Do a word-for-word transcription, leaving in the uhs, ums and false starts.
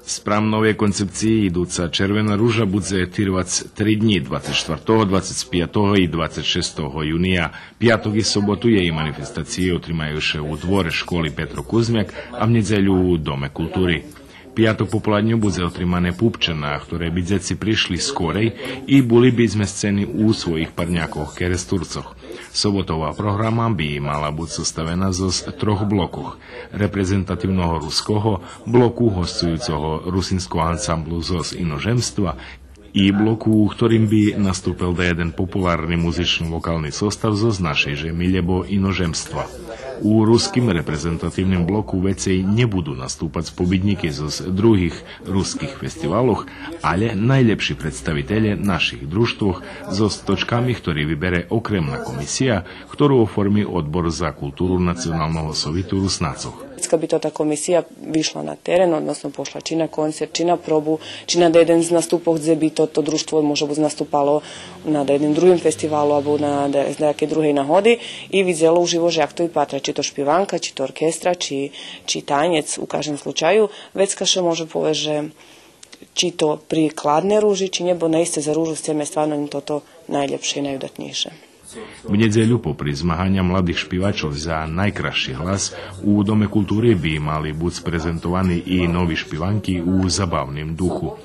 Спрам новей концепциї идуца Червена ружа будзе тирвац три днї, двацец штвартого, двацец пятого и двацец шестого юния. Пяток и соботу єй манифестациї отримаю ше у дворе школи Петро Кузмяк, а в нєдзелю у Доме култури. Пяток пополадню будзе отримане пупче, на хторе би дзеци пришли скорей и були би змесцени у своїх парнякох Керестурцох. Соботова програма би мала буц составена зоз трох блокох: репрезентативного руского, блоку госцуюцого русинского ансамблу зоз иножемства и блоку у хторим би наступел даєден популарни музично-вокални состав зоз нашей жеми лєбо иножемства. У руским репрезентативним блоку вецей нє буду наступац побиднїки зоз других руских фестивалох, алє найлєпши представителє наших дружтвох зоз точками хтори вибере окремна комисия, хтору оформи Одбор за културу Националного совиту Руснацох. Кед би тота комисия вишла на терен, односно пошла чи на концерт, чи на пробу, чи на даєден з наступох, дзе би тото дружтво може буц наступало на даєдним другим фестивалу або на да-, з даякей другей нагоди и видзело уживо же як то випатра, чи то шпиванка, чи то оркестра, чи, чи танєц, у каждим случаю, вецка ше може повесц же чи то прикладне ружи, чи нє, бо наисце за ружу сцеме стварно лєм тото найлєпше и найудатнєйше. В нєдзелю попри змаганя младих шпивачох за найкрасши глас у Доме култури би мали буц презентовани и нови шпиванки у забавним духу.